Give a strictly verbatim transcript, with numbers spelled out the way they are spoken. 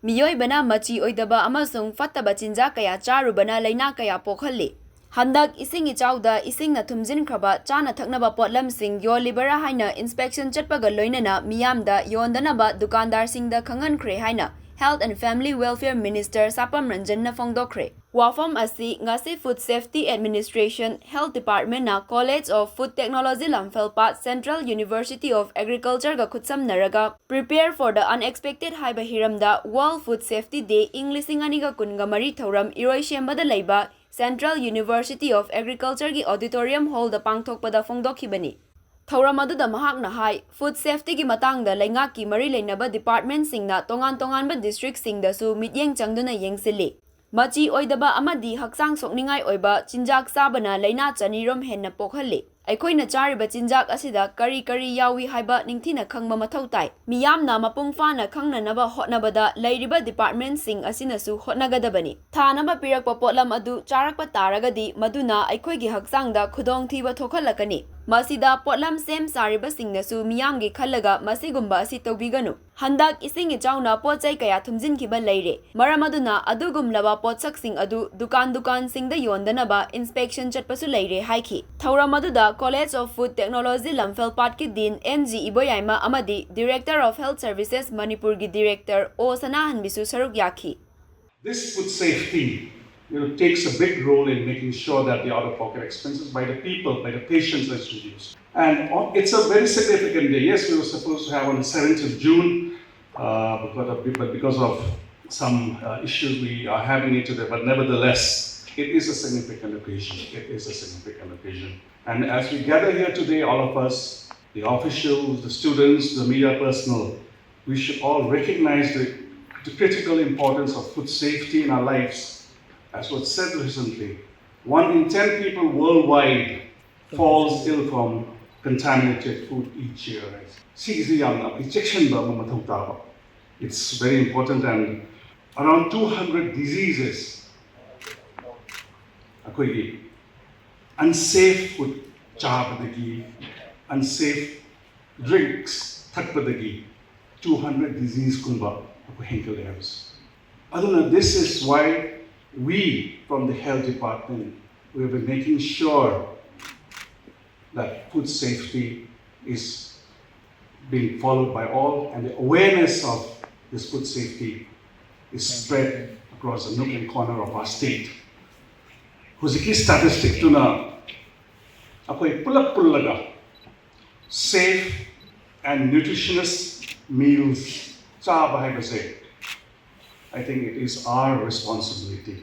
ꯃꯤꯑꯣꯏꯕꯅ ꯃꯆꯤ ꯑꯣꯏꯗꯕ ꯑꯃꯁꯨꯡ ꯐꯠꯇꯕ ꯆꯤꯟꯖꯥꯛ ꯀꯌꯥ ꯆꯥꯔꯨꯕꯅ ꯂꯥꯏꯅꯥ ꯀꯌꯥ ꯄꯣꯛꯍꯜꯂꯤ꯫ ꯍꯟꯗꯛ ꯏꯁꯤꯡ ꯏꯆꯥꯎꯗ ꯏꯁꯤꯡꯅ ꯊꯨꯝꯖꯤꯟꯈ꯭ꯔꯕ ꯆꯥꯅ ꯊꯛꯅꯕ ꯄꯣꯠꯂꯝꯁꯤꯡ ꯌꯣꯜꯂꯤꯕꯔꯥ ꯍꯥꯏꯅ inspection ꯆꯠꯄꯒ ꯂꯣꯏꯅꯅ ꯃꯤꯌꯥꯝꯗ ꯌꯣꯟꯗꯅꯕ ꯗꯨꯀꯥꯟꯗꯥꯔꯁꯤꯡꯗ ꯈꯪꯍꯟꯈ꯭ꯔꯦ ꯍꯥꯏꯅ Health and Family Welfare Minister ꯁꯥꯄꯝ ꯔꯟꯖꯟꯅ ꯐꯣꯡꯗꯣꯛꯈ꯭ꯔꯦ꯫ ꯋꯥꯐꯝ ꯑꯁꯤ ꯉꯁꯤ Food Safety Administration, Health Departmentꯅ College of Food Technology ꯂꯝꯐꯦꯜꯄꯥꯠ, Central University of Agricultureꯒ ꯈꯨꯠꯁꯝꯅꯔꯒ Prepare for the Unexpected ꯍꯥꯏꯕ ꯍꯤꯔꯝꯗ World Food Safety Day ꯏꯪ ꯂꯤꯁꯤꯡ ꯑꯅꯤꯒ ꯀꯨꯟꯒ ꯃꯔꯤ ꯊꯧꯔꯝ ꯏꯔꯣꯏꯁꯦꯝꯕꯗ ꯂꯩꯕ Central University of Agricultureꯒꯤ auditorium hallꯗ ꯄꯥꯡꯊꯣꯛꯄꯗ ꯐꯣꯡꯗꯣꯛꯈꯤꯕꯅꯤ꯫ ꯊꯧꯔꯝ ꯑꯗꯨꯗ ꯃꯍꯥꯛꯅ ꯍꯥꯏ, food safetyꯒꯤ ꯃꯇꯥꯡꯗ ꯂꯩꯉꯥꯛꯀꯤ ꯃꯔꯤ ꯂꯩꯅꯕ departmentꯁꯤꯡꯅ ꯇꯣꯉꯥꯟ ꯇꯣꯉꯥꯟꯕ districtꯁꯤꯡꯗꯁꯨ ꯃꯤꯠꯌꯦꯡ ꯆꯪꯗꯨꯅ ꯌꯦꯡꯁꯤꯜꯂꯤ꯫ ꯃꯆꯤ ꯑꯣꯏꯗꯕ ꯑꯃꯗꯤ ꯍꯛꯆꯥꯡ ꯁꯣꯛꯅꯤꯡꯉꯥꯏ ꯑꯣꯏꯕ ꯆꯤꯟꯖꯥꯛ ꯆꯥꯕꯅ ꯂꯥꯏꯅꯥ ꯆꯅꯤꯔꯣꯝ ꯍꯦꯟꯅ ꯄꯣꯛꯍꯜꯂꯤ꯫ ꯑꯩꯈꯣꯏꯅ ꯆꯥꯔꯤꯕ ꯆꯤꯟꯖꯥꯛ ꯑꯁꯤꯗ ꯀꯔꯤ ꯀꯔꯤ ꯌꯥꯎꯏ ꯍꯥꯏꯕ ꯅꯤꯡꯊꯤꯅ ꯈꯪꯕ ꯃꯊꯧ ꯇꯥꯏ꯫ ꯃꯤꯌꯥꯝꯅ ꯃꯄꯨꯡ ꯐꯥꯅ ꯈꯪꯅꯅꯕ ꯍꯣꯠꯅꯕꯗ ꯂꯩꯔꯤꯕ departmentꯁꯤꯡ ꯑꯁꯤꯅꯁꯨ ꯍꯣꯠꯅꯒꯗꯕꯅꯤ꯫ ꯊꯥꯅꯕ ꯄꯤꯔꯛꯄ ꯄꯣꯠꯂꯝ ꯑꯗꯨ ꯆꯥꯔꯛꯄ ꯇꯥꯔꯒꯗꯤ ꯃꯗꯨꯅ ꯑꯩꯈꯣꯏꯒꯤ ꯍꯛꯆꯥꯡꯗ ꯈꯨꯗꯣꯡꯊꯤꯕ ꯊꯣꯛꯍꯜꯂꯛꯀꯅꯤ꯫ ꯃꯁꯤꯗ ꯄꯣꯠꯂꯝ ꯁꯦꯝ ꯁꯥꯔꯤꯕꯁꯤꯡꯅꯁꯨ ꯃꯤꯌꯥꯝꯒꯤ ꯈꯜꯂꯒ ꯃꯁꯤꯒꯨꯝꯕ ꯑꯁꯤ ꯇꯧꯕꯤꯒꯅꯨ꯫ ꯍꯟꯗꯛ ꯏꯁꯤꯡ ꯏꯆꯥꯎꯅ ꯄꯣꯠ ꯆꯩ ꯀꯌꯥ ꯊꯨꯝꯖꯤꯟꯈꯤꯕ ꯂꯩꯔꯦ꯫ ꯃꯔꯝ ꯑꯗꯨꯅ ꯑꯗꯨꯒꯨꯝꯂꯕ ꯄꯣꯠꯁꯛꯁꯤꯡ ꯑꯗꯨ ꯗꯨꯀꯥꯟ ꯗꯨꯀꯥꯟꯁꯤꯡꯗ ꯌꯣꯟꯗꯅꯕ inspection ꯆꯠꯄꯁꯨ ꯂꯩꯔꯦ ꯍꯥꯏꯈꯤ꯫ ꯊꯧꯔꯝ ꯑꯗꯨꯗ College of Food Technology ꯂꯝꯐꯦꯜꯄꯥꯠꯀꯤ Dean ꯑꯦꯟ ꯖꯤ ꯏꯕꯣꯌꯥꯏꯃ ꯑꯃꯗꯤ Director of Health Services ꯃꯅꯤꯄꯨꯔꯒꯤ Director ꯑꯣ ꯁꯅꯥꯍꯟꯕꯤꯁꯨ ꯁꯔꯨꯛ ꯌꯥꯈꯤ꯫ This food safety, you know, takes a big role in making sure that the out-of-pocket expenses by the people, by the patients, is reduced. And on- it's a very significant day. Yes, we were supposed to have on the seventh of June, uh, but, but because of some uh, issues, we are having it today. But nevertheless, it is a significant occasion. It is a significant occasion. And as we gather here today, all of us, the officials, the students, the media personnel, we should all recognize the, the critical importance of food safety in our lives. As was said recently, one in ten people worldwide falls ill from contaminated food each year. ꯁꯤꯒꯤꯁꯤ ꯌꯥꯝꯅ ꯑꯩꯈꯣꯏ ꯆꯦꯛꯁꯤꯟꯕ ꯑꯃ ꯃꯊꯧ ꯇꯥꯕ. It's very important, and around two hundred diseases ꯑꯩꯈꯣꯏꯒꯤ unsafe food ꯆꯥꯕꯗꯒꯤ, unsafe drinks ꯊꯛꯄꯗꯒꯤ two hundred diseaseꯀꯨꯝꯕ ꯑꯩꯈꯣꯏ ꯍꯦꯟꯒꯠꯂꯦ ꯍꯥꯏꯕꯁꯦ꯫ ꯑꯗꯨꯅ this is why we from the health department, we will be making sure that food safety is being followed by all, and the awareness of this food safety is spread across the nook and corner of our state. ꯍꯧꯖꯤꯛꯀꯤ statistic ꯇꯨꯅ ꯑꯩꯈꯣꯏ ꯄꯨꯂꯞ ꯄꯨꯜꯂꯒ safe and nutritious meals ꯆꯥꯕ ꯍꯥꯏꯕꯁꯦ, I think it is our responsibility.